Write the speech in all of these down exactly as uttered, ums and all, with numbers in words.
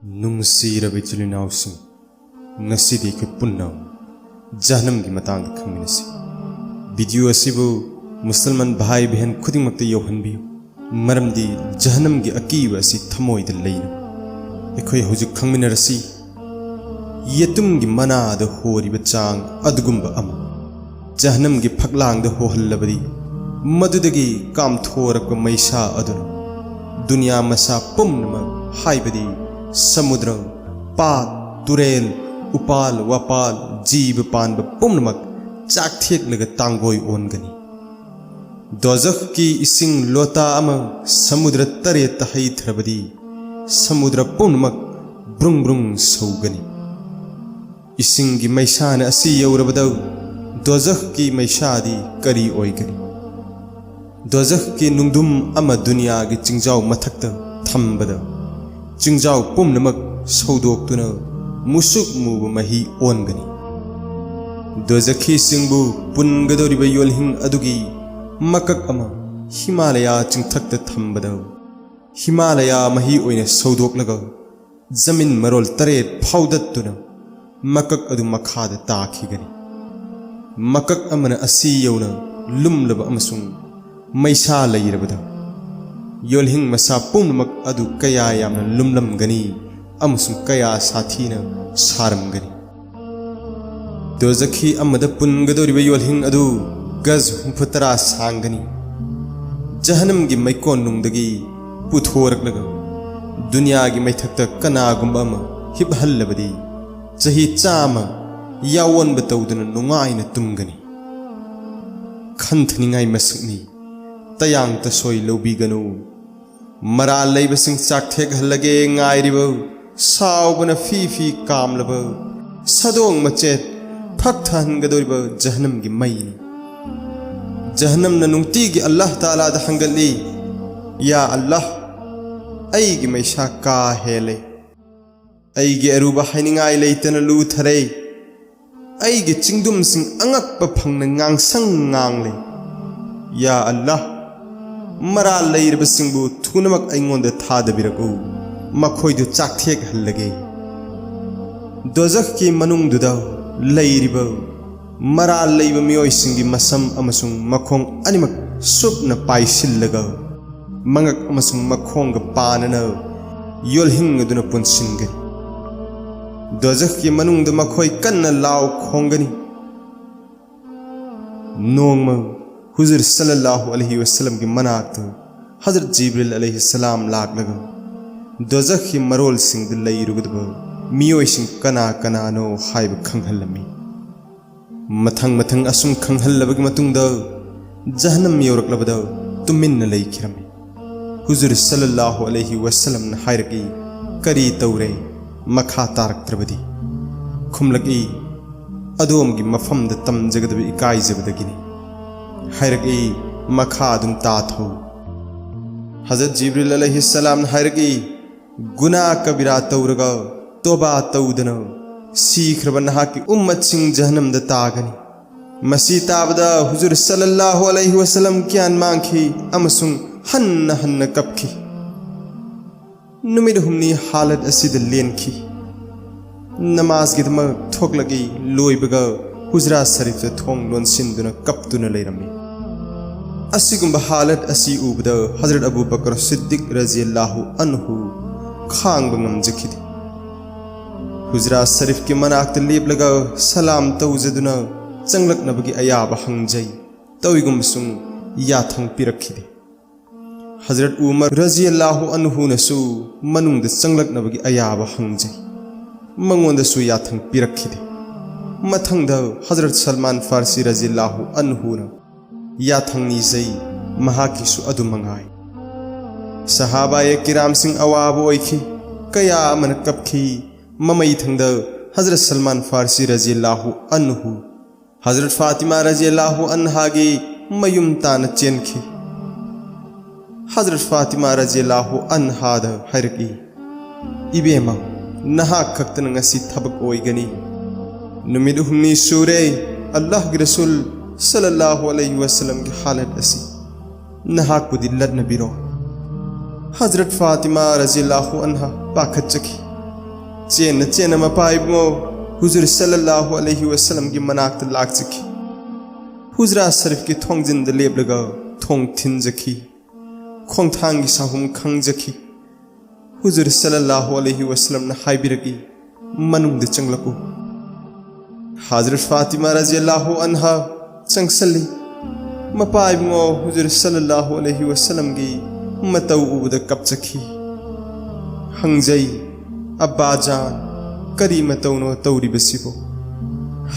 ꯅꯨꯡꯁꯤꯔꯕ ꯏꯆꯤꯜ ꯏꯅꯥꯎꯁꯤꯡ, ꯉꯁꯤꯗꯤ ꯑꯩꯈꯣꯏ ꯄꯨꯟꯅ ꯖꯍꯅꯝꯒꯤ ꯃꯇꯥꯡꯗ ꯈꯪꯃꯤꯟꯅꯁꯤ꯫ ꯚꯤꯗꯤꯑꯣ ꯑꯁꯤꯕꯨ ꯃꯨꯁꯜꯃꯥꯟ ꯚꯥꯏ ꯕꯍꯦꯟ ꯈꯨꯗꯤꯡꯃꯛꯇ ꯌꯧꯍꯟꯕꯤꯌꯨ, ꯃꯔꯝꯗꯤ ꯖꯍꯅꯝꯒꯤ ꯑꯀꯤꯕ ꯑꯁꯤ ꯊꯃꯣꯏꯗ ꯂꯩꯔꯕ꯫ ꯑꯩꯈꯣꯏ ꯍꯧꯖꯤꯛ ꯈꯪꯃꯤꯟꯅꯔꯁꯤ, ꯌꯦꯇꯨꯝꯒꯤ ꯃꯅꯥꯗ ꯍꯣꯔꯤꯕ ꯆꯥꯡ ꯑꯗꯨꯒꯨꯝꯕ ꯑꯃ ꯖꯍꯅꯝꯒꯤ ꯐꯛꯂꯥꯡꯗ ꯍꯣꯍꯜꯂꯕꯗꯤ, ꯃꯗꯨꯗꯒꯤ ꯀꯥꯝꯊꯣꯔꯛꯄ ꯃꯩꯁꯥ ꯑꯗꯨꯅ ꯗꯨꯅꯤꯌꯥ ꯃꯁꯥ ꯄꯨꯝꯅꯃꯛ, ꯍꯥꯏꯕꯗꯤ ꯁꯃꯨꯗ꯭ꯔ, ꯄꯥꯠ, ꯇꯨꯔꯦꯜ, ꯎꯄꯥꯜ ꯋꯥꯄꯥꯜ, ꯖꯤꯕ ꯄꯥꯟꯕ ꯄꯨꯝꯅꯃꯛ ꯆꯥꯛꯊꯦꯛꯂꯒ ꯇꯥꯡꯒꯣꯏ ꯑꯣꯟꯒꯅꯤ꯫ ꯗꯣꯖꯈꯀꯤ ꯏꯁꯤꯡ ꯂꯣꯇꯥ ꯑꯃ ꯁꯃꯨꯗ꯭ꯔ ꯇꯔꯦꯠꯇ ꯍꯩꯊꯔꯕꯗꯤ, ꯁꯃꯨꯗ꯭ꯔ ꯄꯨꯝꯅꯃꯛ ꯕ꯭ꯔꯨꯡ ꯕ꯭ꯔꯨꯡ ꯁꯧꯒꯅꯤ꯫ ꯏꯁꯤꯡꯒꯤ ꯃꯩꯁꯥꯅ ꯑꯁꯤ ꯌꯧꯔꯕꯗ, ꯗꯣꯖꯈꯀꯤ ꯃꯩꯁꯥꯗꯤ ꯀꯔꯤ ꯑꯣꯏꯒꯅꯤ? ꯗꯣꯖꯈꯀꯤ ꯅꯨꯡꯗꯨꯝ ꯑꯃ ꯗꯨꯅꯤꯌꯥꯒꯤ ꯆꯤꯡꯖꯥꯎ ꯃꯊꯛꯇ ꯊꯝꯕꯗ, ꯆꯤꯡꯖꯥꯎ ꯄꯨꯝꯅꯃꯛ ꯁꯧꯗꯣꯛꯇꯨꯅ ꯃꯨꯁꯨꯛ ꯃꯨꯕ ꯃꯍꯤ ꯑꯣꯟꯒꯅꯤ꯫ ꯗꯣꯖꯈꯤꯁꯤꯡꯕꯨ ꯄꯨꯟꯒꯗꯧꯔꯤꯕ ꯌꯣꯜꯍꯤꯡ ꯑꯗꯨꯒꯤ ꯃꯀꯛ ꯑꯃ ꯍꯤꯃꯥꯂꯌꯥ ꯆꯤꯡꯊꯛꯇ ꯊꯝꯕꯗ, ꯍꯤꯃꯥꯂꯌꯥ ꯃꯍꯤ ꯑꯣꯏꯅ ꯁꯧꯗꯣꯛꯂꯒ ꯖꯃꯤꯟ ꯃꯔꯣꯜ ꯇꯔꯦꯠ ꯐꯥꯎꯗꯠꯇꯨꯅ ꯃꯀꯛ ꯑꯗꯨ ꯃꯈꯥꯗ ꯇꯥꯈꯤꯒꯅꯤ꯫ ꯃꯀꯛ ꯑꯃꯅ ꯑꯁꯤ ꯌꯧꯅ ꯂꯨꯝꯂꯕ ꯑꯃꯁꯨꯡ ꯃꯩꯁꯥ ꯂꯩꯔꯕꯗ, ꯌꯣꯜꯍꯤꯡ ꯃꯁꯥ ꯄꯨꯝꯅꯃꯛ ꯑꯗꯨ ꯀꯌꯥ ꯌꯥꯝꯅ ꯂꯨꯝꯂꯝꯒꯅꯤ ꯑꯃꯁꯨꯡ ꯀꯌꯥ ꯁꯥꯊꯤꯅ ꯁꯥꯔꯝꯒꯅꯤ꯫ ꯗꯣꯖꯈꯤ ꯑꯃꯗ ꯄꯨꯟꯒꯗꯧꯔꯤꯕ ꯌꯣꯜꯍꯤꯡ ꯑꯗꯨ ꯒꯖ ꯍꯨꯝꯐꯨꯇꯔꯥ ꯁꯥꯡꯒꯅꯤ꯫ ꯖꯍꯅꯝꯒꯤ ꯃꯩꯀꯣꯟꯅꯨꯡꯗꯒꯤ ꯄꯨꯊꯣꯔꯛꯂꯒ ꯗꯨꯅꯤꯌꯥꯒꯤ ꯃꯩꯊꯛꯇ ꯀꯅꯥꯒꯨꯝꯕ ꯑꯃ ꯍꯤꯞꯍꯜꯂꯕꯗꯤ, ꯆꯍꯤ ꯆꯥꯝꯃ ꯌꯥꯑꯣꯟꯕ ꯇꯧꯗꯨꯅ ꯅꯨꯡꯉꯥꯏꯅ ꯇꯨꯝꯒꯅꯤ꯫ ꯈꯟꯊꯅꯤꯡꯉꯥꯏ ꯃꯁꯛꯅꯤ꯫ ꯇꯌꯥꯡ ꯇꯁꯣꯏ ꯂꯧꯕꯤꯒꯅꯨ꯫ ꯃꯔꯥꯜ ꯂꯩꯕꯁꯤꯡ ꯆꯥꯛꯊꯦꯛꯍꯜꯂꯒꯦ ꯉꯥꯏꯔꯤꯕ ꯁꯥꯎꯕꯅ ꯐꯤ ꯐꯤ ꯀꯥꯝꯂꯕ ꯁꯥꯗꯣꯡ ꯃꯆꯦꯠ ꯐꯛ ꯊꯥꯍꯟꯒꯗꯧꯔꯤꯕ ꯖꯍꯅꯝꯒꯤ ꯃꯩꯅꯤ꯫ ꯖꯍꯅꯝꯅ ꯅꯨꯡꯇꯤꯒꯤ ꯑꯜꯂꯥꯍ ꯇꯥꯂꯥꯗ ꯍꯪꯒꯠꯂꯤ, "ꯌꯥ ꯑꯜꯂꯥꯍ, ꯑꯩꯒꯤ ꯃꯩꯁꯥ ꯀꯥ ꯍꯦꯜꯂꯦ꯫ ꯑꯩꯒꯤ ꯑꯔꯨꯕ ꯍꯥꯏꯅꯤꯡꯉꯥꯏ ꯂꯩꯇꯅ ꯂꯨꯊꯔꯦ꯫ ꯑꯩꯒꯤ ꯆꯤꯡꯗꯨꯝꯁꯤꯡ ꯑꯉꯛꯄ ꯐꯪꯅ ꯉꯥꯡꯁꯪ ꯉꯥꯡꯂꯦ꯫ ꯌꯥ ꯑꯜꯂꯥꯍ, ꯃꯔꯥꯜ ꯂꯩꯔꯕꯁꯤꯡꯕꯨ ꯊꯨꯅꯃꯛ ꯑꯩꯉꯣꯟꯗ ꯊꯥꯗꯕꯤꯔꯛꯎ꯫ ꯃꯈꯣꯏꯗꯨ ꯆꯥꯛꯊꯦꯛꯍꯜꯂꯒꯦ꯫ ꯗꯣꯖꯈꯀꯤ ꯃꯅꯨꯡꯗꯨꯗ ꯂꯩꯔꯤꯕ ꯃꯔꯥꯜ ꯂꯩꯕ ꯃꯤꯑꯣꯏꯁꯤꯡꯒꯤ ꯃꯁꯝ ꯑꯃꯁꯨꯡ ꯃꯈꯣꯡ ꯑꯅꯤꯃꯛ ꯁꯨꯞꯅ ꯄꯥꯏꯁꯤꯜꯂꯒ ꯃꯉꯛ ꯑꯃꯁꯨꯡ ꯃꯈꯣꯡꯒ ꯄꯥꯟꯅꯅ ꯌꯣꯜꯍꯤꯡ ꯑꯗꯨꯅ ꯄꯨꯟꯁꯤꯟꯒꯅꯤ꯫ ꯗꯣꯖꯈꯀꯤ ꯃꯅꯨꯡꯗ ꯃꯈꯣꯏ ꯀꯟꯅ ꯂꯥꯎ ꯈꯣꯡꯒꯅꯤ꯫ ꯅꯣꯡꯃ ꯍꯨꯖꯨꯔ ꯁꯜꯂꯜꯂꯥꯍꯨ ꯑꯂꯩꯍꯤ ꯋꯁꯜꯂꯝꯒꯤ ꯃꯅꯥꯛꯇ ꯍꯖꯔꯠ ꯖꯤꯕ꯭ꯔꯤꯜ ꯑꯂꯩꯍꯤ ꯁꯂꯥꯝ ꯂꯥꯛꯂꯒ ꯗꯣꯖꯈꯀꯤ ꯃꯔꯣꯜꯁꯤꯡꯗ ꯂꯩꯔꯨꯒꯗꯕ ꯃꯤꯑꯣꯏꯁꯤꯡ ꯀꯅꯥ ꯀꯅꯥꯅꯣ ꯍꯥꯏꯕ ꯈꯪꯍꯜꯂꯝꯃꯤ꯫ ꯃꯊꯪ ꯃꯊꯪ ꯑꯁꯨꯝ ꯈꯪꯍꯜꯂꯕꯒꯤ ꯃꯇꯨꯡꯗ ꯖꯍꯟꯅꯝ ꯌꯧꯔꯛꯂꯕꯗ ꯇꯨꯃꯤꯟꯅ ꯂꯩꯈꯤꯔꯝꯃꯤ꯫ ꯍꯨꯖꯨꯔ ꯁꯜꯂꯜꯂꯥꯍꯨ ꯑꯂꯩꯍꯤ ꯋꯁꯜꯂꯝꯅ ꯍꯥꯏꯔꯛꯏ, "ꯀꯔꯤ ꯇꯧꯔꯦ? ꯃꯈꯥ ꯇꯥꯔꯛꯇ꯭ꯔꯕꯗꯤ?" ꯈꯨꯝꯂꯛꯏ, "ꯑꯗꯣꯝꯒꯤ ꯃꯐꯝꯗ ꯇꯝꯖꯒꯗꯕ ꯏꯀꯥꯏꯖꯕꯗꯒꯤꯅꯤ꯫" ꯍꯥꯏꯔꯛꯏ, "ꯃꯈꯥ ꯑꯗꯨꯝ ꯇꯥꯊꯧ꯫" ꯍꯖꯔꯠ ꯖꯤꯕ꯭ꯔꯤꯜ ꯑꯂꯩꯍꯤ ꯁꯂꯥꯝꯅ ꯍꯥꯏꯔꯛꯏ, "ꯒꯨꯅꯥ ꯀꯕꯤꯔꯥ ꯇꯧꯔꯒ ꯇꯣꯕꯥ ꯇꯧꯗꯅ ꯁꯤꯈ꯭ꯔꯕ ꯅꯍꯥꯛꯀꯤ ꯎꯝꯃꯠꯁꯤꯡ ꯖꯍꯟꯅꯝꯗ ꯇꯥꯒꯅꯤ꯫" ꯃꯁꯤ ꯇꯥꯕꯗ ꯍꯨꯖꯨꯔ ꯁꯜꯂꯜꯂꯥꯍꯨ ꯑꯂꯩꯍꯤ ꯋꯁꯜꯂꯝ ꯒ꯭ꯌꯥꯟ ꯃꯥꯡꯈꯤ ꯑꯃꯁꯨꯡ ꯍꯟꯅ ꯍꯟꯅ ꯀꯞꯈꯤ꯫ ꯅꯨꯃꯤꯠ ꯍꯨꯝꯅꯤ ꯍꯥꯂꯠ ꯑꯁꯤꯗ ꯂꯦꯟꯈꯤ꯫ ꯅꯃꯥꯖꯒꯤꯗꯃꯛ ꯊꯣꯛꯂꯛꯏ, ꯂꯣꯏꯕꯒ ꯍꯨꯖꯔꯥ ꯁꯔꯤꯐꯇ ꯊꯣꯡ ꯂꯣꯟꯁꯤꯟꯗꯨꯅ ꯀꯞꯇꯨꯅ ꯂꯩꯔꯝꯃꯤ꯫ ꯑꯁꯤꯒꯨꯝꯕ ꯍꯥꯂꯠ ꯑꯁꯤ ꯎꯕꯗ ꯍꯖꯔꯠ ꯑꯕꯨ ꯕꯀꯔ ꯁꯤꯗꯤꯛ ꯔꯖꯤꯌꯜꯂꯥꯍꯨ ꯑꯟꯍꯨ ꯈꯥꯡꯕ ꯉꯝꯖꯈꯤꯗꯦ꯫ ꯍꯨꯖꯔꯥ ꯁꯔꯤꯐꯀꯤ ꯃꯅꯥꯛꯇ ꯂꯦꯞꯂꯒ ꯁꯂꯥꯝ ꯇꯧꯖꯗꯨꯅ ꯆꯪꯂꯛꯅꯕꯒꯤ ꯑꯌꯥꯕ ꯍꯪꯖꯩ꯫ ꯇꯧꯏꯒꯨꯝꯕꯁꯨꯡ ꯌꯥꯊꯪ ꯄꯤꯔꯛꯈꯤꯗꯦ꯫ ꯍꯖꯔꯠ ꯎꯃꯔ ꯔꯖꯤꯌꯜꯂꯥꯍꯨ ꯑꯟꯍꯨꯅꯁꯨ ꯃꯅꯨꯡꯗ ꯆꯪꯂꯛꯅꯕꯒꯤ ꯑꯌꯥꯕ ꯍꯪꯖꯩ꯫ ꯃꯉꯣꯟꯗꯁꯨ ꯌꯥꯊꯪ ꯄꯤꯔꯛꯈꯤꯗꯦ꯫ ꯃꯊꯪꯗ ꯍꯖꯔꯠ ꯁꯜꯃꯥꯟ ꯐꯥꯔꯁꯤ ꯔꯖꯤꯌꯜꯂꯥꯍꯨ ꯑꯟꯍꯨꯅ ꯌꯥꯊꯪ ꯅꯤꯖꯩ, ꯃꯍꯥꯛꯀꯤꯁꯨ ꯑꯗꯨ ꯃꯉꯥꯏ꯫ ꯁꯍꯥꯕꯥꯌꯦ ꯀꯤꯔꯥꯝꯁꯤꯡ ꯑꯋꯥꯕ ꯑꯣꯏꯈꯤ, ꯀꯌꯥ ꯑꯃꯅ ꯀꯞꯈꯤ꯫ ꯃꯃꯩ ꯊꯪꯗ ꯍꯖꯔꯠ ꯁꯜꯃꯥꯟ ꯐꯥꯔꯁꯤ ꯔꯖꯤꯌꯜꯂꯥꯍꯨ ꯑꯟꯍꯨ ꯍꯖꯔꯠ ꯐꯥꯇꯤꯃꯥ ꯔꯖꯤꯌꯜꯂꯥꯍꯨ ꯑꯟꯍꯥꯒꯤ ꯃꯌꯨꯝ ꯇꯥꯟꯅ ꯆꯦꯟꯈꯤ꯫ ꯍꯖꯔꯠ ꯐꯥꯇꯤꯃꯥ ꯔꯖꯤꯌꯜꯂꯥꯍꯨ ꯑꯟꯍꯥꯗ ꯍꯥꯏꯔꯛꯏ, "ꯏꯕꯦꯝꯃ, ꯅꯍꯥꯛ ꯈꯛꯇꯅ ꯉꯁꯤ ꯊꯕꯛ ꯑꯣꯏꯒꯅꯤ꯫" ꯅꯨꯃꯤꯠ ꯍꯨꯝꯅꯤ ꯁꯨꯔꯦ ꯑꯜꯂꯥꯍꯒꯤ ꯔꯁꯨꯜ ꯁꯜꯂꯜꯂꯥꯍꯨ ꯑꯂꯩꯍꯤ ꯋꯁꯜꯂꯝꯒꯤ ꯍꯥꯂꯠ ꯑꯁꯤ꯫ ꯅꯍꯥꯛꯄꯨꯗꯤ ꯂꯠꯅꯕꯤꯔꯣ꯫ ꯍꯖꯔꯠ ꯐꯥꯇꯤꯃꯥ ꯔꯖꯤꯌꯜꯂꯥꯍꯨ ꯑꯟꯍꯥ ꯄꯥꯈꯠꯆꯈꯤ꯫ ꯆꯦꯟꯅ ꯆꯦꯟꯅ ꯃꯄꯥ ꯏꯕꯨꯡꯉꯣ ꯍꯨꯖꯨꯔ ꯁꯜꯂꯜꯂꯥꯍꯨ ꯑꯂꯩꯍꯤ ꯋꯥꯁꯜꯂꯝꯒꯤ ꯃꯅꯥꯛꯇ ꯂꯥꯛꯆꯈꯤ꯫ ꯍꯨꯖꯔꯥ ꯁꯔꯤꯐꯀꯤ ꯊꯣꯡꯖꯤꯟꯗ ꯂꯦꯞꯂꯒ ꯊꯣꯡ ꯊꯤꯟꯖꯈꯤ꯫ ꯈꯣꯡꯊꯥꯡꯒꯤ ꯁꯥꯍꯨꯝ ꯈꯪꯖꯈꯤ꯫ ꯍꯨꯖꯨꯔ ꯁꯜꯂꯜꯂꯥꯍꯨ ꯑꯂꯩꯍꯤ ꯋꯥꯁꯜꯂꯝꯅ ꯍꯥꯏꯕꯤꯔꯛꯏ, "ꯃꯅꯨꯡꯗ ꯆꯪꯂꯛꯎ"꯫ ꯍꯖꯔꯠ ꯐꯥꯇꯤꯃꯥ ꯔꯖꯤꯌꯜꯂꯥꯍꯨ ꯑꯟꯍꯥ ꯆꯪꯁꯜꯂꯤ꯫ ꯃꯄꯥ ꯏꯕꯨꯡꯉꯣ ꯍꯨꯖꯨꯔ ꯁꯜꯂꯜꯂꯥꯍꯨ ꯑꯂꯩꯍꯤ ꯋꯥꯁꯜꯂꯝꯒꯤ ꯃꯇꯧ ꯎꯕꯗ ꯀꯞꯆꯈꯤ꯫ ꯍꯪꯖꯩ, "ꯑꯕꯥ ꯖꯥꯟ, ꯀꯔꯤ ꯃꯇꯧꯅꯣ ꯇꯧꯔꯤꯕꯁꯤꯕꯣ?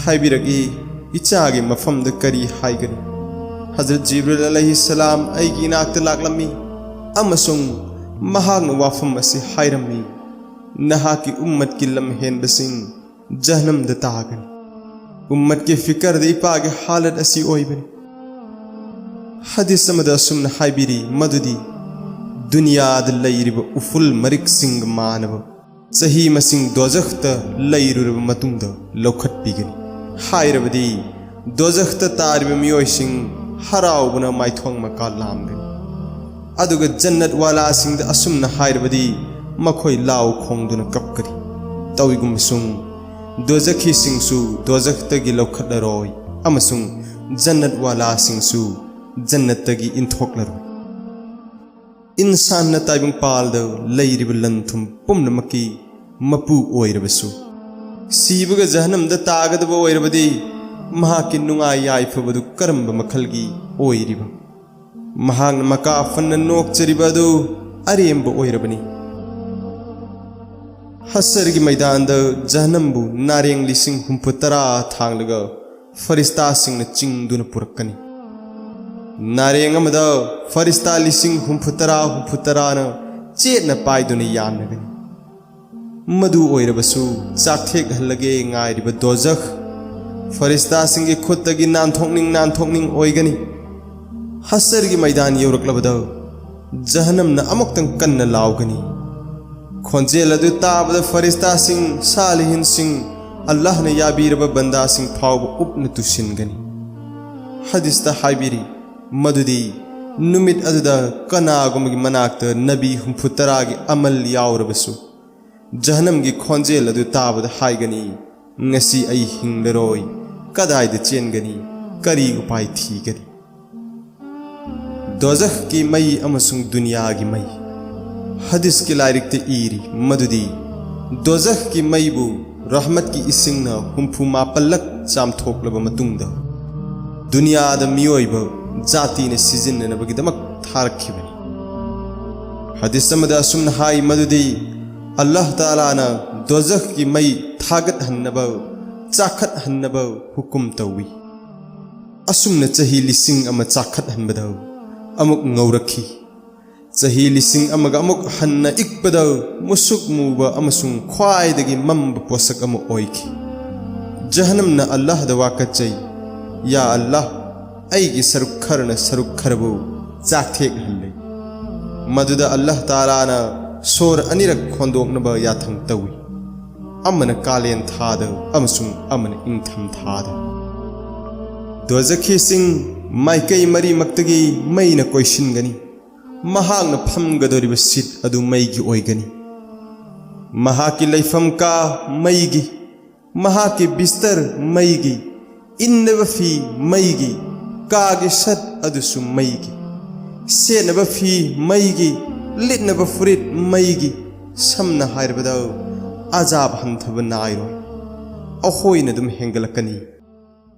ꯍꯥꯏꯕꯤꯔꯛꯏ, ꯏꯆꯥꯒꯤ ꯃꯐꯝꯗ ꯀꯔꯤ ꯍꯥꯏꯒꯅꯤ?" ꯍꯖꯔꯠ ꯖꯤꯕ꯭ꯔꯤꯜ ꯑꯂꯩꯍꯤ ꯁꯂꯥꯝ ꯑꯩꯒꯤ ꯏꯅꯥꯛꯇ ꯂꯥꯛꯂꯝꯃꯤ ꯑꯃꯁꯨꯡ ꯃꯍꯥꯛꯅ ꯋꯥꯐꯝ ꯑꯁꯤ ꯍꯥꯏꯔꯝꯃꯤ, "ꯅꯍꯥꯛꯀꯤ ꯎꯝꯃꯠꯀꯤ ꯂꯝ ꯍꯦꯟꯕꯁꯤꯡ ꯖꯍꯅꯝꯗ ꯇꯥꯒꯅꯤ"꯫ ꯎꯝꯃꯠꯀꯤ ꯐꯤꯀꯔꯗ ꯏꯄꯥꯒꯤ ꯍꯥꯂꯠ ꯑꯁꯤ ꯑꯣꯏꯕꯅꯤ꯫ ꯍꯗꯤꯁ ꯑꯃꯗ ꯑꯁꯨꯝꯅ ꯍꯥꯏꯕꯤꯔꯤ ꯃꯗꯨꯗꯤ, "ꯗꯨꯅꯤꯌꯥꯗ ꯂꯩꯔꯤꯕ ꯎꯐꯨꯜ ꯃꯔꯤꯛꯁꯤꯡꯒ ꯃꯥꯟꯅꯕ ꯆꯍꯤ ꯃꯁꯤꯡ ꯗꯣꯖꯈꯇ ꯂꯩꯔꯨꯔꯕ ꯃꯇꯨꯡꯗ ꯂꯧꯈꯠꯄꯤꯒꯅꯤ"꯫ ꯍꯥꯏꯔꯕꯗꯤ, ꯗꯣꯖꯈꯇ ꯇꯥꯔꯤꯕ ꯃꯤꯑꯣꯏꯁꯤꯡ ꯍꯔꯥꯎꯕꯅ ꯃꯥꯏꯊꯣꯡ ꯃꯀꯥ ꯂꯥꯝꯒꯅꯤ꯫ ꯑꯗꯨꯒ ꯖꯟꯅꯠ ꯋꯥꯂꯥꯁꯤꯡꯗ ꯑꯁꯨꯝꯅ ꯍꯥꯏꯔꯕꯗꯤ, ꯃꯈꯣꯏ ꯂꯥꯎ ꯈꯣꯡꯗꯨꯅ ꯀꯞꯀꯅꯤ꯫ ꯇꯧꯏꯒꯨꯝꯕꯁꯨꯡ, ꯗꯣꯖꯈꯤꯁꯤꯡꯁꯨ ꯗꯣꯖꯈꯇꯒꯤ ꯂꯧꯈꯠꯂꯔꯣꯏ ꯑꯃꯁꯨꯡ ꯖꯟꯅꯠ ꯋꯥꯂꯥꯁꯤꯡꯁꯨ ꯖꯟꯅꯠꯇꯒꯤ ꯏꯟꯊꯣꯛꯂꯔꯣꯏ꯫ ꯏꯟꯁꯥꯟꯅ ꯇꯥꯏꯕꯪꯄꯥꯜꯗ ꯂꯩꯔꯤꯕ ꯂꯟ ꯊꯨꯝ ꯄꯨꯝꯅꯃꯛꯀꯤ ꯃꯄꯨ ꯑꯣꯏꯔꯕꯁꯨ, ꯁꯤꯕꯒ ꯖꯍꯅꯝꯗ ꯇꯥꯒꯗꯕ ꯑꯣꯏꯔꯕꯗꯤ, ꯃꯍꯥꯛꯀꯤ ꯅꯨꯡꯉꯥꯏ ꯌꯥꯏꯐꯕꯗꯨ ꯀꯔꯝꯕ ꯃꯈꯜꯒꯤ ꯑꯣꯏꯔꯤꯕ? ꯃꯍꯥꯛꯅ ꯃꯀꯥ ꯐꯟꯅ ꯅꯣꯛꯆꯔꯤꯕ ꯑꯗꯨ ꯑꯔꯦꯝꯕ ꯑꯣꯏꯔꯕꯅꯤ꯫ ꯍꯁꯔꯒꯤ ꯃꯩꯗꯥꯟꯗ ꯖꯍꯅꯝꯕꯨ ꯅꯥꯔꯦꯡ ꯂꯤꯁꯤꯡ ꯍꯨꯝꯐꯨ ꯇꯔꯥ ꯊꯥꯡꯂꯒ ꯐꯔꯤꯁꯇꯥꯁꯤꯡꯅ ꯆꯤꯡꯗꯨꯅ ꯄꯨꯔꯛꯀꯅꯤ꯫ ꯅꯥꯔꯦꯡ ꯑꯃꯗ ꯐꯔꯤꯁꯇꯥ ꯂꯤꯁꯤꯡ ꯍꯨꯝꯐꯨ ꯇꯔꯥ, ꯍꯨꯝꯐꯨ ꯇꯔꯥꯅ ꯆꯦꯠꯅ ꯄꯥꯏꯗꯨꯅ ꯌꯥꯟꯅꯒꯅꯤ꯫ ꯃꯗꯨ ꯑꯣꯏꯔꯕꯁꯨ, ꯆꯥꯛꯊꯦꯛꯍꯜꯂꯒꯦ ꯉꯥꯏꯔꯤꯕ ꯗꯣꯖꯈ ꯐꯔꯤꯁꯇꯥꯁꯤꯡꯒꯤ ꯈꯨꯠꯇꯒꯤ ꯅꯥꯟꯊꯣꯛꯅꯤꯡ ꯅꯥꯟꯊꯣꯛꯅꯤꯡ ꯑꯣꯏꯒꯅꯤ꯫ ꯍꯁꯔꯒꯤ ꯃꯩꯗꯥꯟ ꯌꯧꯔꯛꯂꯕꯗ ꯖꯍꯅꯝꯅ ꯑꯃꯨꯛꯇꯪ ꯀꯟꯅ ꯂꯥꯎꯒꯅꯤ꯫ ꯈꯣꯟꯖꯦꯜ ꯑꯗꯨ ꯇꯥꯕꯗ ꯐꯔꯤꯁꯇꯥꯁꯤꯡ, ꯁꯥꯂꯤꯍꯤꯟꯁꯤꯡ, ꯑꯜꯂꯥꯍꯅ ꯌꯥꯕꯤꯔꯕ ꯕꯟꯗꯥꯁꯤꯡ ꯐꯥꯎꯕ ꯎꯞꯅ ꯇꯨꯁꯤꯟꯒꯅꯤ꯫ ꯍꯗꯤꯁꯇ ꯍꯥꯏꯕꯤꯔꯤ ꯃꯗꯨꯗꯤ ꯅꯨꯃꯤꯠ ꯑꯗꯨꯗ ꯀꯅꯥꯒꯨꯝꯕꯒꯤ ꯃꯅꯥꯛꯇ ꯅꯕꯤ ꯍꯨꯝꯐꯨ ꯇꯔꯥꯒꯤ ꯑꯃꯜ ꯌꯥꯎꯔꯕꯁꯨ, ꯖꯍꯅꯝꯒꯤ ꯈꯣꯟꯖꯦꯜ ꯑꯗꯨ ꯇꯥꯕꯗ ꯍꯥꯏꯒꯅꯤ, "ꯉꯁꯤ ꯑꯩ ꯍꯤꯡꯂꯔꯣꯏ, ꯀꯗꯥꯏꯗ ꯆꯦꯟꯒꯅꯤ, ꯀꯔꯤ ꯎꯄꯥꯏ ꯊꯤꯒꯅꯤ?" ꯗꯣꯖꯈꯀꯤ ꯃꯩ ꯑꯃꯁꯨꯡ ꯗꯨꯅꯤꯌꯥꯒꯤ ꯃꯩ꯫ ꯍꯗꯤꯁꯀꯤ ꯂꯥꯏꯔꯤꯛꯇ ꯏꯔꯤ ꯃꯗꯨꯗꯤ, ꯗꯣꯖꯈꯀꯤ ꯃꯩꯕꯨ ꯔꯍꯃꯠꯀꯤ ꯏꯁꯤꯡꯅ ꯍꯨꯝꯐꯨ ꯃꯥꯄꯜꯂꯛ ꯆꯥꯝꯊꯣꯛꯂꯕ ꯃꯇꯨꯡꯗ, ꯗꯨꯅꯤꯌꯥꯗ ꯃꯤꯑꯣꯏꯕ ꯖꯥꯇꯤꯅ ꯁꯤꯖꯤꯟꯅꯅꯕꯒꯤꯗꯃꯛ ꯊꯥꯔꯛꯈꯤꯕꯅꯤ꯫ ꯍꯗꯤꯁ ꯑꯃꯗ ꯑꯁꯨꯝꯅ ꯍꯥꯏ ꯃꯗꯨꯗꯤ, ꯑꯜꯂꯥꯍ ꯇꯥꯂꯥꯅ ꯗꯣꯖꯈꯀꯤ ꯃꯩ ꯊꯥꯒꯠꯍꯟꯅꯕ, ꯆꯥꯈꯠꯍꯟꯅꯕ ꯍꯨꯀꯨꯝ ꯇꯧꯏ꯫ ꯑꯁꯨꯝꯅ ꯆꯍꯤ ꯂꯤꯁꯤꯡ ꯑꯃ ꯆꯥꯈꯠꯍꯟꯕꯗ ꯑꯃꯨꯛ ꯉꯧꯔꯛꯈꯤ꯫ ꯆꯍꯤ ꯂꯤꯁꯤꯡ ꯑꯃꯒ ꯑꯃꯨꯛ ꯍꯟꯅ ꯏꯛꯄꯗ ꯃꯨꯁꯨꯛ ꯃꯨꯕ ꯑꯃꯁꯨꯡ ꯈ꯭ꯋꯥꯏꯗꯒꯤ ꯃꯝꯕ ꯄꯣꯠꯁꯛ ꯑꯃ ꯑꯣꯏꯈꯤ꯫ ꯖꯍꯅꯝꯅ ꯑꯜꯂꯥꯍꯗ ꯋꯥꯀꯠꯆꯩ, "ꯌꯥ ꯑꯜꯂꯥꯍ, ꯑꯩꯒꯤ ꯁꯔꯨꯛ ꯈꯔꯅ ꯁꯔꯨꯛ ꯈꯔꯕꯨ ꯆꯥꯛꯊꯦꯛꯍꯜꯂꯦ꯫" ꯃꯗꯨꯗ ꯑꯜꯂꯥꯍ ꯇꯥꯂꯥꯅ ꯁꯣꯔ ꯑꯅꯤꯔꯛ ꯈꯣꯟꯗꯣꯛꯅꯕ ꯌꯥꯊꯪ ꯇꯧꯏ, ꯑꯃꯅ ꯀꯥꯂꯦꯟ ꯊꯥꯗ ꯑꯃꯁꯨꯡ ꯑꯃꯅ ꯏꯪꯊꯝ ꯊꯥꯗ꯫ ꯗꯣꯖꯈꯤꯁꯤꯡ ꯃꯥꯏꯀꯩ ꯃꯔꯤꯃꯛꯇꯒꯤ ꯃꯩꯅ ꯀꯣꯏꯁꯤꯟꯒꯅꯤ꯫ ꯃꯍꯥꯛꯅ ꯐꯝꯒꯗꯧꯔꯤꯕ ꯁꯤꯠ ꯑꯗꯨ ꯃꯩꯒꯤ ꯑꯣꯏꯒꯅꯤ꯫ ꯃꯍꯥꯛꯀꯤ ꯂꯩꯐꯝ ꯀꯥ ꯃꯩꯒꯤ, ꯃꯍꯥꯛꯀꯤ ꯕꯤꯁꯇꯔ ꯃꯩꯒꯤ, ꯏꯟꯅꯕ ꯐꯤ ꯃꯩꯒꯤ, ꯀꯥꯒꯤ ꯁꯠ ꯑꯗꯨꯁꯨ ꯃꯩꯒꯤ, ꯁꯦꯠꯅꯕ ꯐꯤ ꯃꯩꯒꯤ, ꯂꯤꯠꯅꯕ ꯐꯨꯔꯤꯠ ꯃꯩꯒꯤ꯫ ꯁꯝꯅ ꯍꯥꯏꯔꯕꯗ, ꯑꯖꯥꯕ ꯍꯟꯊꯕ ꯅꯥꯏꯔꯣꯏ, ꯑꯩꯈꯣꯏꯅ ꯑꯗꯨꯝ ꯍꯦꯟꯒꯠꯂꯛꯀꯅꯤ꯫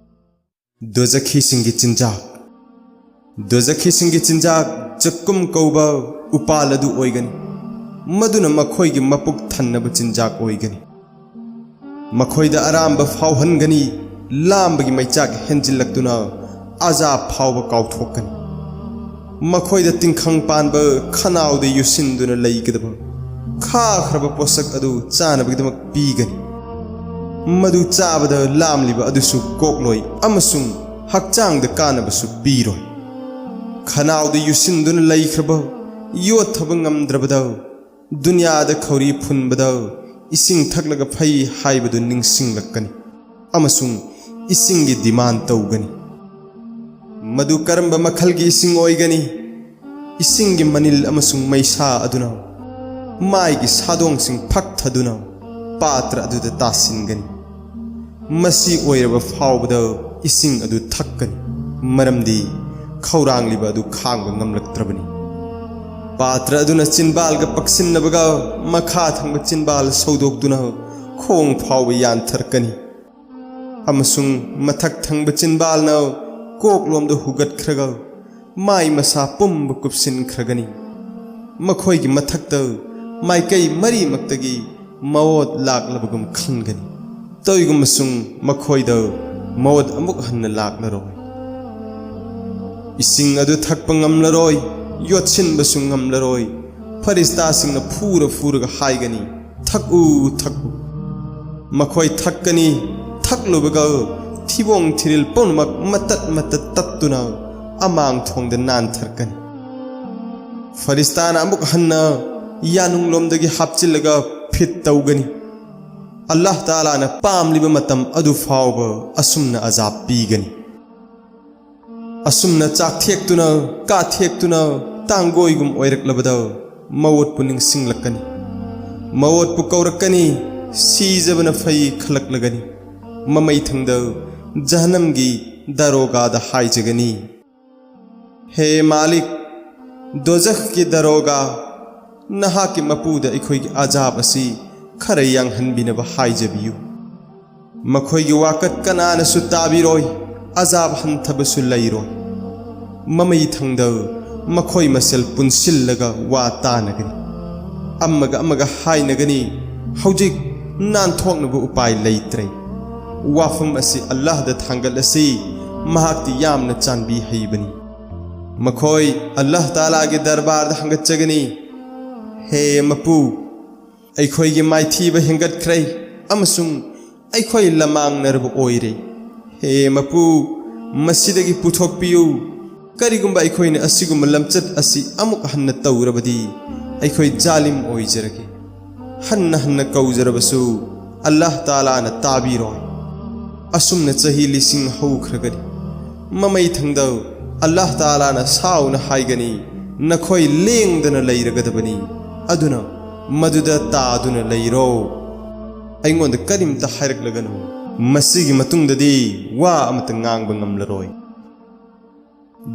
ꯗꯣꯖꯈꯤꯁꯤꯡꯒꯤ ꯆꯤꯟꯖꯥꯛ꯫ ꯗꯣꯖꯈꯤꯁꯤꯡꯒꯤ ꯆꯤꯟꯖꯥꯛ ꯖꯛꯀꯨꯝ ꯀꯧꯕ ꯎꯄꯥꯜ ꯑꯗꯨ ꯑꯣꯏꯒꯅꯤ, ꯃꯗꯨꯅ ꯃꯈꯣꯏꯒꯤ ꯃꯄꯨꯛ ꯊꯟꯅꯕ ꯆꯤꯟꯖꯥꯛ ꯑꯣꯏꯒꯅꯤ꯫ ꯃꯈꯣꯏꯗ ꯑꯔꯥꯝꯕ ꯐꯥꯎꯍꯟꯒꯅꯤ, ꯂꯥꯝꯕꯒꯤ ꯃꯩꯆꯥꯛ ꯍꯦꯟꯖꯤꯜꯂꯛꯇꯨꯅ ꯑꯖꯥꯕ ꯐꯥꯎꯕ ꯀꯥꯎꯊꯣꯛꯀꯅꯤ꯫ ꯃꯈꯣꯏꯗ ꯇꯤꯡꯈꯪ ꯄꯥꯟꯕ ꯈꯅꯥꯎꯗ ꯌꯨꯁꯤꯟꯗꯨꯅ ꯂꯩꯒꯗꯕ ꯈꯥꯈ꯭ꯔꯕ ꯄꯣꯠꯁꯛ ꯑꯗꯨ ꯆꯥꯅꯕꯒꯤꯗꯃꯛ ꯄꯤꯒꯅꯤ꯫ ꯃꯗꯨ ꯆꯥꯕꯗ ꯂꯥꯝꯂꯤꯕ ꯑꯗꯨꯁꯨ ꯀꯣꯛꯂꯣꯏ ꯑꯃꯁꯨꯡ ꯍꯛꯆꯥꯡꯗ ꯀꯥꯟꯅꯕꯁꯨ ꯄꯤꯔꯣꯏ꯫ ꯈꯅꯥꯎꯗ ꯌꯨꯁꯤꯟꯗꯨꯅ ꯂꯩꯈ꯭ꯔꯕ, ꯌꯣꯠꯊꯕ ꯉꯝꯗ꯭ꯔꯕꯗ, ꯗꯨꯅꯤꯌꯥꯗ ꯈꯧꯔꯤ ꯐꯨꯟꯕꯗ ꯏꯁꯤꯡ ꯊꯛꯂꯒ ꯐꯩ ꯍꯥꯏꯕꯗꯨ ꯅꯤꯡꯁꯤꯡꯂꯛꯀꯅꯤ ꯑꯃꯁꯨꯡ ꯏꯁꯤꯡꯒꯤ ꯗꯤꯃꯥꯟ ꯇꯧꯒꯅꯤ꯫ ꯃꯗꯨ ꯀꯔꯝꯕ ꯃꯈꯜꯒꯤ ꯏꯁꯤꯡ ꯑꯣꯏꯒꯅꯤ? ꯏꯁꯤꯡꯒꯤ ꯃꯅꯤꯜ ꯑꯃꯁꯨꯡ ꯃꯩꯁꯥ ꯑꯗꯨꯅ ꯃꯥꯏꯒꯤ ꯁꯥꯗꯣꯡꯁꯤꯡ ꯐꯛꯊꯗꯨꯅ ꯄꯥꯇ꯭ꯔ ꯑꯗꯨꯗ ꯇꯥꯁꯤꯟꯒꯅꯤ꯫ ꯃꯁꯤ ꯑꯣꯏꯔꯕ ꯐꯥꯎꯕꯗ ꯏꯁꯤꯡ ꯑꯗꯨ ꯊꯛꯀꯅꯤ, ꯃꯔꯝꯗꯤ ꯈꯧꯔꯥꯡꯂꯤꯕ ꯑꯗꯨ ꯈꯥꯡꯕ ꯉꯝꯂꯛꯇ꯭ꯔꯕꯅꯤ꯫ ꯄꯥꯇ꯭ꯔ ꯑꯗꯨꯅ ꯆꯤꯟꯕꯥꯜꯒ ꯄꯛꯁꯤꯟꯅꯕꯒ ꯃꯈꯥ ꯊꯪꯕ ꯆꯤꯟꯕꯥꯜ ꯁꯧꯗꯣꯛꯇꯨꯅ ꯈꯣꯡ ꯐꯥꯎꯕ ꯌꯥꯟꯊꯔꯛꯀꯅꯤ, ꯑꯃꯁꯨꯡ ꯃꯊꯛ ꯊꯪꯕ ꯆꯤꯟꯕꯥꯜꯅ ꯀꯣꯛꯂꯣꯝꯗ ꯍꯨꯒꯠꯈ꯭ꯔꯒ ꯃꯥꯏ ꯃꯁꯥ ꯄꯨꯝꯕ ꯀꯨꯞꯁꯤꯟꯈ꯭ꯔꯒꯅꯤ꯫ ꯃꯈꯣꯏꯒꯤ ꯃꯊꯛꯇ ꯃꯥꯏꯀꯩ ꯃꯔꯤꯃꯛꯇꯒꯤ ꯃꯑꯣꯠ ꯂꯥꯛꯂꯕꯒꯨꯝ ꯈꯟꯒꯅꯤ꯫ ꯇꯧꯏꯒꯨꯝꯕꯁꯨꯡ ꯃꯈꯣꯏꯗ ꯃꯑꯣꯠ ꯑꯃꯨꯛ ꯍꯟꯅ ꯂꯥꯛꯂꯔꯣꯏ꯫ ꯏꯁꯤꯡ ꯑꯗꯨ ꯊꯛꯄ ꯉꯝꯂꯔꯣꯏ, ꯌꯣꯠꯁꯤꯟꯕꯁꯨ ꯉꯝꯂꯔꯣꯏ꯫ ꯐꯔꯤꯁꯇꯥꯁꯤꯡꯅ ꯐꯨꯔ ꯐꯨꯔꯒ ꯍꯥꯏꯒꯅꯤ, "ꯊꯛꯎ, ꯊꯛꯎ"꯫ ꯃꯈꯣꯏ ꯊꯛꯀꯅꯤ, ꯊꯛꯂꯨꯕꯒ ꯊꯤꯕꯣꯡ ꯊꯤꯔꯤꯜ ꯄꯨꯝꯅꯃꯛ ꯃꯇꯠ ꯃꯇꯠ ꯇꯠꯇꯨꯅ ꯑꯃꯥꯡ ꯊꯣꯡꯗ ꯅꯥꯟꯊꯔꯛꯀꯅꯤ꯫ ꯐꯔꯤꯁꯇꯥꯅ ꯑꯃꯨꯛ ꯍꯟꯅ ꯌꯥꯅꯨꯡꯂꯣꯝꯗꯒꯤ ꯍꯥꯞꯆꯤꯜꯂꯒ ꯐꯤꯠ ꯇꯧꯒꯅꯤ꯫ ꯑꯜꯂꯥꯍ ꯇꯥꯂꯥꯅ ꯄꯥꯝꯂꯤꯕ ꯃꯇꯝ ꯑꯗꯨ ꯐꯥꯎꯕ ꯑꯁꯨꯝꯅ ꯑꯖꯥꯕ ꯄꯤꯒꯅꯤ꯫ ꯑꯁꯨꯝꯅ ꯆꯥꯛꯊꯦꯛꯇꯨꯅ, ꯀꯥꯊꯦꯛꯇꯨꯅ ꯇꯥꯡꯒꯣꯏꯒꯨꯝ ꯑꯣꯏꯔꯛꯂꯕꯗ ꯃꯋꯣꯠꯄꯨ ꯅꯤꯡꯁꯤꯡꯂꯛꯀꯅꯤ꯫ ꯃꯋꯣꯠꯄꯨ ꯀꯧꯔꯛꯀꯅꯤ, ꯁꯤꯖꯕꯅ ꯐꯩ ꯈꯜꯂꯛꯂꯒꯅꯤ꯫ ꯃꯃꯩꯊꯪꯗ ꯖꯍꯅꯝꯒꯤ ꯗꯥꯔꯣꯒꯥꯗ ꯍꯥꯏꯖꯒꯅꯤ, "ꯍꯦ ꯃꯥꯂꯤꯛ, ꯗꯣꯖꯈꯀꯤ ꯗꯥꯔꯣꯒꯥ, ꯅꯍꯥꯛꯀꯤ ꯃꯄꯨꯗ ꯑꯩꯈꯣꯏꯒꯤ ꯑꯖꯥꯕ ꯑꯁꯤ ꯈꯔ ꯌꯥꯡꯍꯟꯕꯤꯅꯕ ꯍꯥꯏꯖꯕꯤꯌꯨ"꯫ ꯃꯈꯣꯏꯒꯤ ꯋꯥꯀꯠ ꯀꯅꯥꯅꯁꯨ ꯇꯥꯕꯤꯔꯣꯏ, ꯑꯖꯥꯕ ꯍꯟꯊꯕꯁꯨ ꯂꯩꯔꯣꯏ꯫ ꯃꯃꯩ ꯊꯪꯗ ꯃꯈꯣꯏ ꯃꯁꯦꯜ ꯄꯨꯟꯁꯤꯜꯂꯒ ꯋꯥ ꯇꯥꯅꯒꯅꯤ꯫ ꯑꯃꯒ ꯑꯃꯒ ꯍꯥꯏꯅꯒꯅꯤ, "ꯍꯧꯖꯤꯛ ꯅꯥꯟꯊꯣꯛꯅꯕ ꯎꯄꯥꯏ ꯂꯩꯇ꯭ꯔꯦ꯫ ꯋꯥꯐꯝ ꯑꯁꯤ ꯑꯜꯂꯥꯍꯗ ꯊꯥꯡꯒꯠꯂꯁꯤ, ꯃꯍꯥꯛꯇꯤ ꯌꯥꯝꯅ ꯆꯥꯟꯕꯤ ꯍꯩꯕꯅꯤ"꯫ ꯃꯈꯣꯏ ꯑꯜꯂꯥꯍ ꯇꯥꯂꯥꯒꯤ ꯗꯔꯕꯥꯔꯗ ꯍꯪꯒꯠꯆꯒꯅꯤ, "ꯍꯦ ꯃꯄꯨ, ꯑꯩꯈꯣꯏꯒꯤ ꯃꯥꯏꯊꯤꯕ ꯍꯦꯟꯒꯠꯈ꯭ꯔꯦ ꯑꯃꯁꯨꯡ ꯑꯩꯈꯣꯏ ꯂꯃꯥꯡꯅꯔꯕ ꯑꯣꯏꯔꯦ꯫ ꯍꯦ ꯃꯄꯨ, ꯃꯁꯤꯗꯒꯤ ꯄꯨꯊꯣꯛꯄꯤꯌꯨ꯫ ꯀꯔꯤꯒꯨꯝꯕ ꯑꯩꯈꯣꯏꯅ ꯑꯁꯤꯒꯨꯝꯕ ꯂꯝꯆꯠ ꯑꯁꯤ ꯑꯃꯨꯛ ꯍꯟꯅ ꯇꯧꯔꯕꯗꯤ, ꯑꯩꯈꯣꯏ ꯖꯥꯂꯤꯝ ꯑꯣꯏꯖꯔꯒꯦ"꯫ ꯍꯟꯅ ꯍꯟꯅ ꯀꯧꯖꯔꯕꯁꯨ ꯑꯜꯂꯥꯍ ꯇꯥꯂꯥꯅ ꯇꯥꯕꯤꯔꯣꯏ꯫ ꯑꯁꯨꯝꯅ ꯆꯍꯤ ꯂꯤꯁꯤꯡ ꯍꯧꯈ꯭ꯔꯒꯅꯤ꯫ ꯃꯃꯩ ꯊꯪꯗ ꯑꯜꯂꯥꯍ ꯇꯥꯂꯥꯅ ꯁꯥꯎꯅ ꯍꯥꯏꯒꯅꯤ, "ꯅꯈꯣꯏ ꯂꯦꯡꯗꯅ ꯂꯩꯔꯒꯗꯕꯅꯤ, ꯑꯗꯨꯅ ꯃꯗꯨꯗ ꯇꯥꯗꯨꯅ ꯂꯩꯔꯣ꯫ ꯑꯩꯉꯣꯟꯗ ꯀꯔꯤꯝꯇ ꯍꯥꯏꯔꯛꯂꯒꯅꯨ꯫ ꯃꯁꯤꯒꯤ ꯃꯇꯨꯡꯗꯗꯤ ꯋꯥ ꯑꯃꯇ ꯉꯥꯡꯕ ꯉꯝꯂꯔꯣꯏ"꯫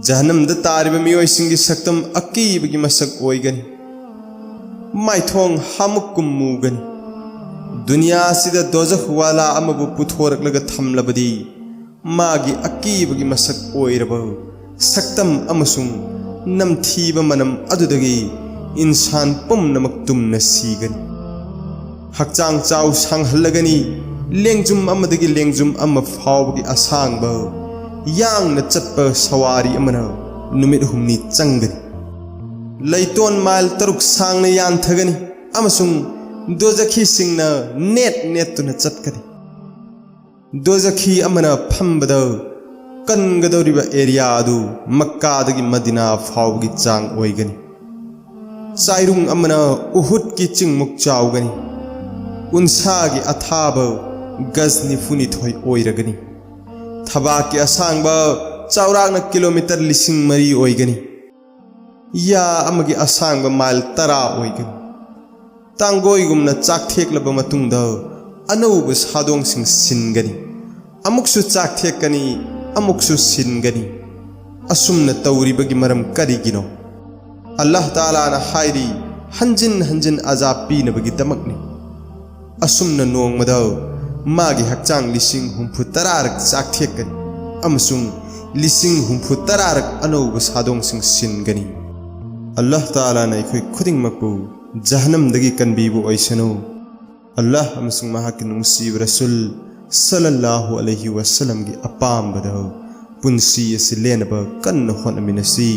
ꯖꯍꯟꯅꯝꯗ ꯇꯥꯔꯤꯕ ꯃꯤꯑꯣꯏꯁꯤꯡꯒꯤ ꯁꯛꯇꯝ ꯑꯀꯤꯕꯒꯤ ꯃꯁꯛ ꯑꯣꯏꯒꯅꯤ꯫ ꯃꯥꯏꯊꯣꯡ ꯍꯥꯃꯨꯛꯀꯨꯝ ꯃꯨꯒꯅꯤ꯫ ꯗꯨꯅꯤꯌꯥꯁꯤꯗ ꯗꯣꯖꯈ ꯋꯥꯂꯥ ꯑꯃꯕꯨ ꯄꯨꯊꯣꯔꯛꯂꯒ ꯊꯝꯂꯕꯗꯤ, ꯃꯥꯒꯤ ꯑꯀꯤꯕꯒꯤ ꯃꯁꯛ ꯑꯣꯏꯔꯕ ꯁꯛꯇꯝ ꯑꯃꯁꯨꯡ ꯅꯝꯊꯤꯕ ꯃꯅꯝ ꯑꯗꯨꯗꯒꯤ ꯏꯟꯁꯥꯟ ꯄꯨꯝꯅꯃꯛ ꯇꯨꯝꯅ ꯁꯤꯒꯅꯤ꯫ ꯍꯛꯆꯥꯡ ꯆꯥꯎ ꯁꯥꯡꯍꯜꯂꯒꯅꯤ꯫ ꯂꯦꯡꯖꯨꯝ ꯑꯃꯗꯒꯤ ꯂꯦꯡꯖꯨꯝ ꯑꯃ ꯐꯥꯎꯕꯒꯤ ꯑꯁꯥꯡꯕ ꯌꯥꯡꯅ ꯆꯠꯄ ꯁꯋꯥꯔꯤ ꯑꯃꯅ ꯅꯨꯃꯤꯠ ꯍꯨꯝꯅꯤ ꯆꯪꯒꯅꯤ꯫ ꯂꯩꯇꯣꯟ ꯃꯥꯏꯜ ꯇꯔꯨꯛ ꯁꯥꯡꯅ ꯌꯥꯟꯊꯒꯅꯤ ꯑꯃꯁꯨꯡ ꯗꯣꯖꯈꯤꯁꯤꯡꯅ ꯅꯦꯠ ꯅꯦꯠꯇꯨꯅ ꯆꯠꯀꯅꯤ꯫ ꯗꯣꯖꯈꯤ ꯑꯃꯅ ꯐꯝꯕꯗ ꯀꯟꯒꯗꯧꯔꯤꯕ ꯑꯦꯔꯤꯌꯥ ꯑꯗꯨ ꯃꯛꯀꯥꯗꯒꯤ ꯃꯗꯤꯅꯥ ꯐꯥꯎꯕꯒꯤ ꯆꯥꯡ ꯑꯣꯏꯒꯅꯤ꯫ ꯆꯥꯏꯔꯨꯡ ꯑꯃꯅ ꯎꯍꯨꯗꯀꯤ ꯆꯤꯡꯃꯨꯛ ꯆꯥꯎꯒꯅꯤ꯫ ꯎꯟꯁꯥꯒꯤ ꯑꯊꯥꯕ ꯒꯖ ꯅꯤꯐꯨꯅꯤꯊꯣꯏ ꯑꯣꯏꯔꯒꯅꯤ꯫ ꯊꯕꯥꯛꯀꯤ ꯑꯁꯥꯡꯕ ꯆꯥꯎꯔꯥꯛꯅ ꯀꯤꯂꯣꯃꯤꯇꯔ ꯂꯤꯁꯤꯡ ꯃꯔꯤ ꯑꯣꯏꯒꯅꯤ꯫ ꯌꯥ ꯑꯃꯒꯤ ꯑꯁꯥꯡꯕ ꯃꯥꯏꯜ ꯇꯔꯥ ꯑꯣꯏꯒꯅꯤ꯫ ꯇꯥꯡꯒꯣꯏꯒꯨꯝꯅ ꯆꯥꯛꯊꯦꯛꯂꯕ ꯃꯇꯨꯡꯗ ꯑꯅꯧꯕ ꯁꯥꯗꯣꯡꯁꯤꯡ ꯁꯤꯟꯒꯅꯤ꯫ ꯑꯃꯨꯛꯁꯨ ꯆꯥꯛꯊꯦꯛꯀꯅꯤ, ꯑꯃꯨꯛꯁꯨ ꯁꯤꯟꯒꯅꯤ꯫ ꯑꯁꯨꯝꯅ ꯇꯧꯔꯤꯕꯒꯤ ꯃꯔꯝ ꯀꯔꯤꯒꯤꯅꯣ? ꯑꯜꯂꯥꯍ ꯇꯥꯂꯥꯅ ꯍꯥꯏꯔꯤ, ꯍꯟꯖꯤꯟ ꯍꯟꯖꯤꯟ ꯑꯖꯥꯕ ꯄꯤꯅꯕꯒꯤꯗꯃꯛꯅꯤ꯫ ꯑꯁꯨꯝꯅ ꯅꯣꯡꯃꯗ ꯃꯥꯒꯤ ꯍꯛꯆꯥꯡ ꯂꯤꯁꯤꯡ ꯍꯨꯝꯐꯨ ꯇꯔꯥꯔꯛ ꯆꯥꯛꯊꯦꯛꯀꯅꯤ ꯑꯃꯁꯨꯡ ꯂꯤꯁꯤꯡ ꯍꯨꯝꯐꯨ ꯇꯔꯥꯔꯛ ꯑꯅꯧꯕ ꯁꯥꯗꯣꯡꯁꯤꯡ ꯁꯤꯟꯒꯅꯤ꯫ ꯑꯜꯂꯥꯍ ꯇꯥꯂꯥꯅ ꯑꯩꯈꯣꯏ ꯈꯨꯗꯤꯡꯃꯛꯄꯨ ꯖꯍꯟꯅꯝꯗꯒꯤ ꯀꯟꯕꯤꯕ ꯑꯣꯏꯁꯅꯨ꯫ ꯑꯜꯂꯥꯍ ꯑꯃꯁꯨꯡ ꯃꯍꯥꯛꯀꯤ ꯅꯨꯡꯁꯤꯕ ꯔꯁꯨꯜ ꯁꯜꯂꯜꯂꯥꯍꯨ ꯑꯂꯩꯍꯤ ꯋꯥꯁꯜꯂꯝꯒꯤ ꯑꯄꯥꯝꯕꯗ ꯄꯨꯟꯁꯤ ꯑꯁꯤ ꯂꯦꯟꯅꯕ ꯀꯟꯅ ꯍꯣꯠꯅꯃꯤꯟꯅꯁꯤ꯫